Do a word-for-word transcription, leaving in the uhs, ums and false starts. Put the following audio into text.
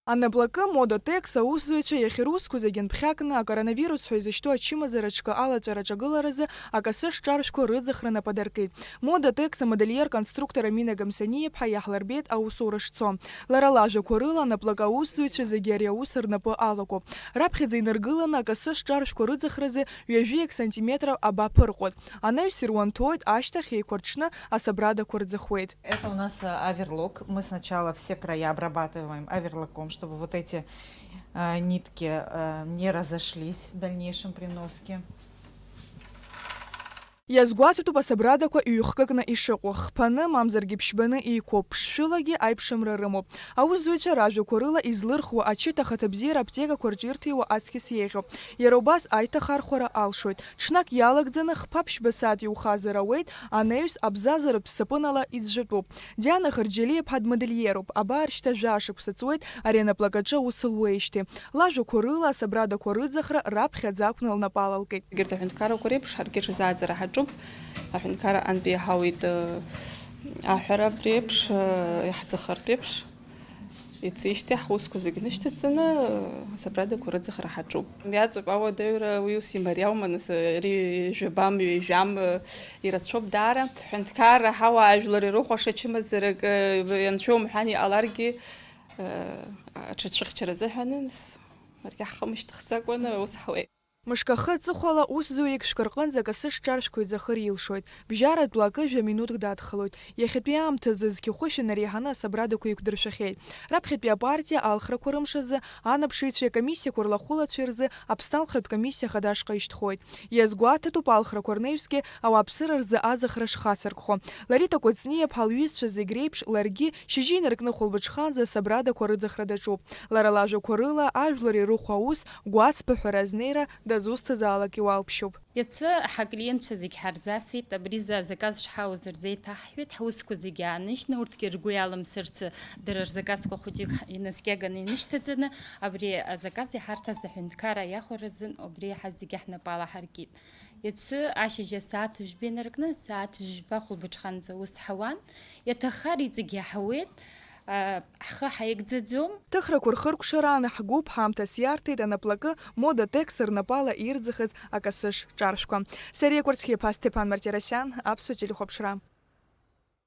Анаплакы Модотекс аусзуҩцәа иахьа русқәа зегьы нԥхьакны, акоронавирус ҳәа изышьҭоу ачымазара аҿкы алаҵәара аҿагыларазы акасы шҿаршәқәа рыӡахра нап адыркит. Модотекс амодельер-конструктор Амина Гамсаниа-иԥҳа иаҳлырбеит аусура шцо. Лара лажәақәа рыла, анаплакы аусзуҩцәа зегьы ари аус рнапы алакуп. Раԥхьаӡа инаргыланы акасы шҿаршәқәа рыӡахразы ҩажәиак сантиметров абаԥырҟәыт. Анаҩс ируанҭоит, ашьҭахь еиқәырҽны асабрадақәа рӡахуеит. Это у нас, э, оверлок. Мы сначала все края обрабатываем оверлоком, чтобы вот эти, э, нитки, э, не разошлись в дальнейшем при носке. Иазгәаҭатәуп асабрадақәа ҩ-хкыкны ишыҟоу, хԥаны, мамзаргьы ԥшьбаны еиқәоуп, ԥшшәылагьы аиԥшымра рымоуп. Аусзуҩцәа ражәақәа рыла излырхуа ачыҭ ахаҭабзиара аптекақәа рҿы ирҭиуа аҵкьыс еиӷьуп. Иара убас аиҭахархәара алшоит. Ҽнак иалагӡаны хԥа-ԥшьба сааҭ иухазар ауеит, анаҩс абзазаратә сапынала иӡәӡәатәуп. Диана Хырџьалиа-иԥҳа дмодельеруп, абар шьҭа жәа шықәса ҵуеит ари анаплакаҿы аус луеижьҭеи. Лажәақәа рыла, асабрадақәа рыӡахра раԥхьаӡа акәны лнапы алалкит. Егьырҭ аҳәынҭқаррақәа реиԥш, ҳаргьы ҽазааӡара ҳаҿуп. Аҳәынҭқарра аҟынтә иаҳауеит, э, аҳәара абри еиԥш, э, иаҳӡахартә еиԥш. Ицеижьҭеи ҳусқәа зегьы нышьҭаҵаны, э, асабрадақәа рыӡахра ҳаҿуп. Иаҵоуп ауадаҩра, уи ус имариаума, нас, э, ари жәабам, ҩажәам, э, ирацәоуп даара. Ҳҳәынҭқарра ҳауаажәлар ирыхәаша чымазарак, э, анцәа умҳәан иҟаларгьы, э, аҽацәыхьчара азыҳәан, нас, Иаргьы ҳхы мышьҭыхӡакәаны аус ҳуеит. Мышк ахы аҵыхәала усзуҩык шәкы рҟынӡа акасы шҿаршәқәа иӡахыр илшоит. Бжьаратәла акы жәа минуҭк дадхалоит. Иахьатәи аамҭазы зқьы хәышә инареиҳаны асабрадақәа еиқәдыршәахьеит. Раԥхьатәи апартиа алхрақәа рымш азы анаԥшыҩцәеи акомиссиақәа рлахәылацәеи рзы Аԥсны алхратә комиссиа хада ашҟа ишьҭхоит. Иазгәаҭатәуп алхрақәа рнаҩсгьы ауааԥсыра рзы аӡахра шхацыркхо. Ларита Кәыҵниаԥҳа лҩызцәа зегь реиԥш ларгьы шьыжьы инаркны хәылбыҽханӡа асабрадақәа рыӡахра даҿуп. Лара лажәақәа рыла, ажәлар ирыхәо аус гәацԥыҳәара азнеира дызусҭазаалак иуалԥшьоуп. Иацы ҳаклиентцәа зегь ҳарзасит, абри за азаказ шҳауз рзеиҭаҳҳәеит, ҳусқәа зегь ааныжьны, урҭгьы ргәы иалымсырцы, дара рзаказқәа хәыҷык ҳа-, инаскьаганы инышьҭаҵаны, абри азаказ иҳарҭаз аҳәынҭқарра иахәаразын, убри иаҳа зегьы ҳнапала ҳаркит. Иацы ашьыжь асааҭ жәба инаркны, сааҭ жәба хәылбыҽханӡа ус ҳауан. Иаҭаххар иҵегь иаҳауеит, а, ҳхы ҳаигӡаӡом. Ҭыхрақәа рхыркәшара анаҳгоуп, ҳаамҭас иарҭеит анаплакы Модотекс рнапала ирӡахыз акасыш ҿаршәқәа. Сариа Кәарцхиаԥа, Степан Мартиросиан, Аԥсуа телехәаԥшра.